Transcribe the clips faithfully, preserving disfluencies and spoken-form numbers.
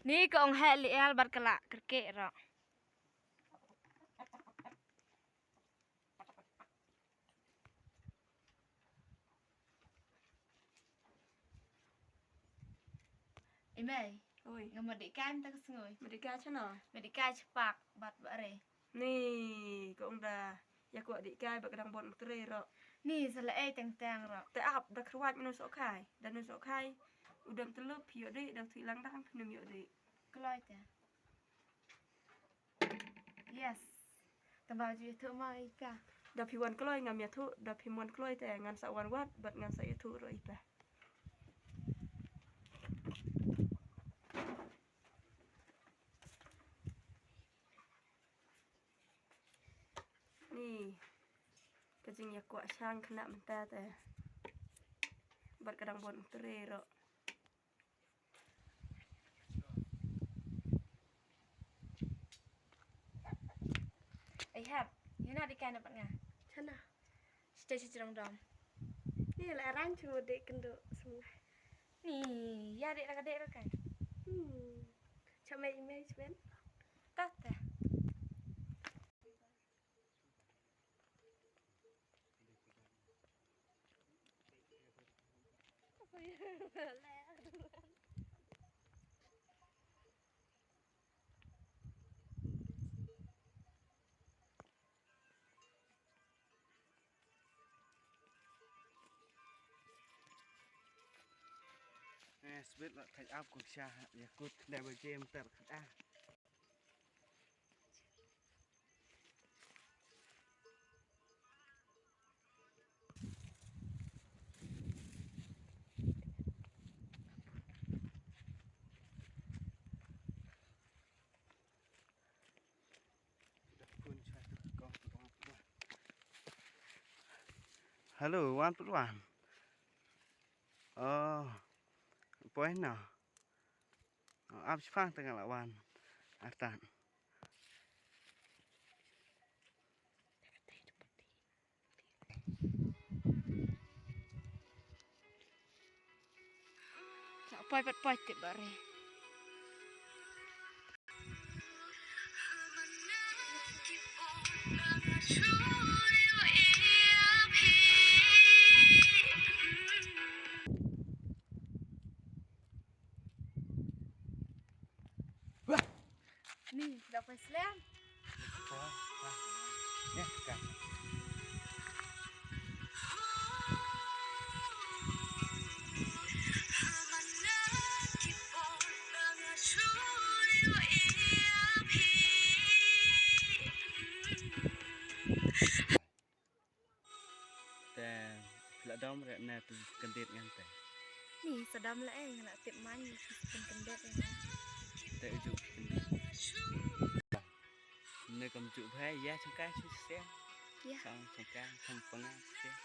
Ni ka ong heh liel bad ka la kyrkieh ruh. I mei. Oi. Nga mut dih kai mynta ka sngi. Mut dih kai shano? Mut dih kai shapoh bad ba re. Ni ka ong da ïa kwah dih kai bad ka dang bun u trei ruh. Ni sa leh ei teng teng ruh. Te ap da kyrwat mynno soh kai. Da mynno soh kai. U dang tlup phi ïoh dih, da u tih lang dang phi nym ïoh dih. Kloi te. Yes. Tang ba ju ïathuh ma ïa ka. Da phi wan kloi ngam ïathuh, da phi wan kloi te ngan sa wan wad bad ngan sa ïathuh ruh ïa phi. Ni ka jingïakwah shang khynnah mynta te. Bad ka dang bun u trei ruh. Ai hap, ïa na dih kai na pat nga. Shano? Shatei sha jrong dom. Ni la rang chu dih kynduh sum. Ni ïa dih la ka dih ruh kai. Hmm. Cha mei i mei chben. Tat te. Eh, sbit la thaj ap kong sha, ïa kut, da ba jem ter khat ah. Hello, wan put wan. Oh, poi na. Oh, ap shipang tengah lawan. Artan. Sa poi pat poi tip bare. Ni, da poi slem. Te phi la dom re ne tu kyndit ngan te. Ni sa dom la eh, nga la tip man ni phi pynkyndit ïa nga. Te u ju pynkyndit. Ne kam ju bhai ïa changka chu siam. Ïa. Chang changka chang panga siam.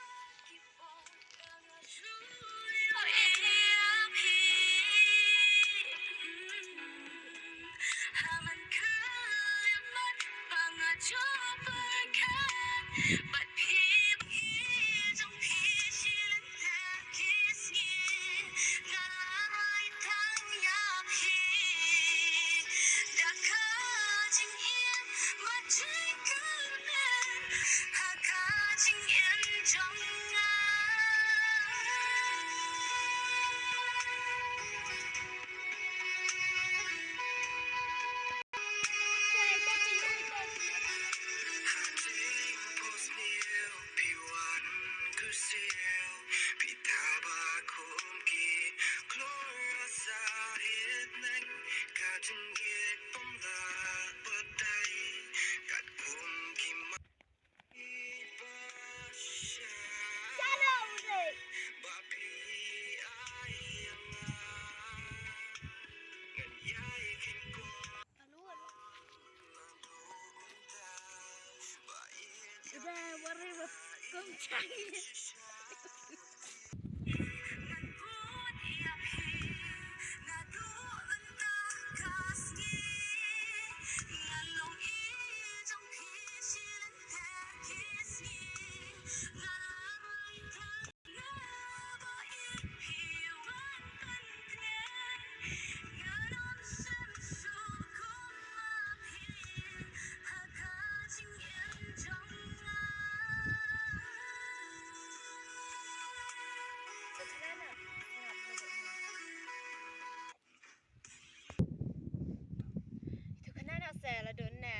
te la don ne,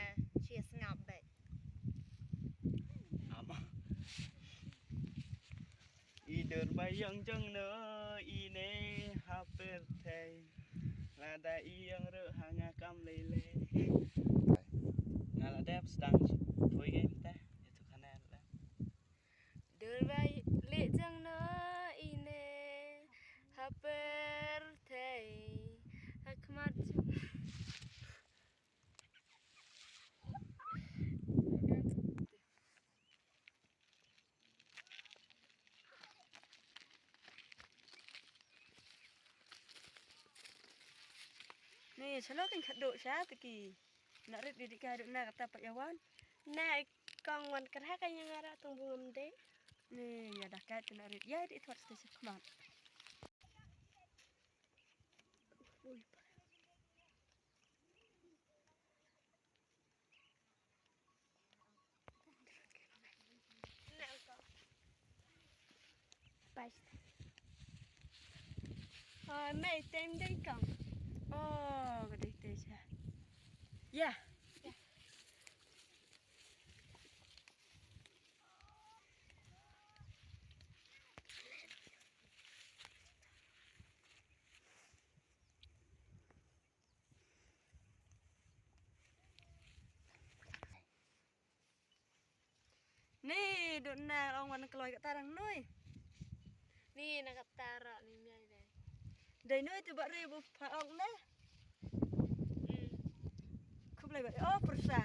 chi sngap bek. Ama. I dur ba ïong jong no, i ne ha pyrthei. Lada i ïong ruh ha nga kam lei lei. Nga la dep sdang poi game te. Itu khana la. Dur ba leh jong no i ne ha pyrthei. Ha khmat jong Ni, shalok kan khadok sha tiki. Nak rit di kai duk na kata pat yawan. Na kong wan kerha ka nyang ara tong bungam de. Ni, ya dah kai tu nak rit. Ya di tuat station khmat. Bye. Ah, mai tem dei kong. Oh, ka dei te cha. Ya. Ni dot na ong wan kloi ka tarang noi. Ni na ka tara ni miai dai. Dai noi tu bak ri bu pha ong na. Hmm. Khublei bak. Oh, persa.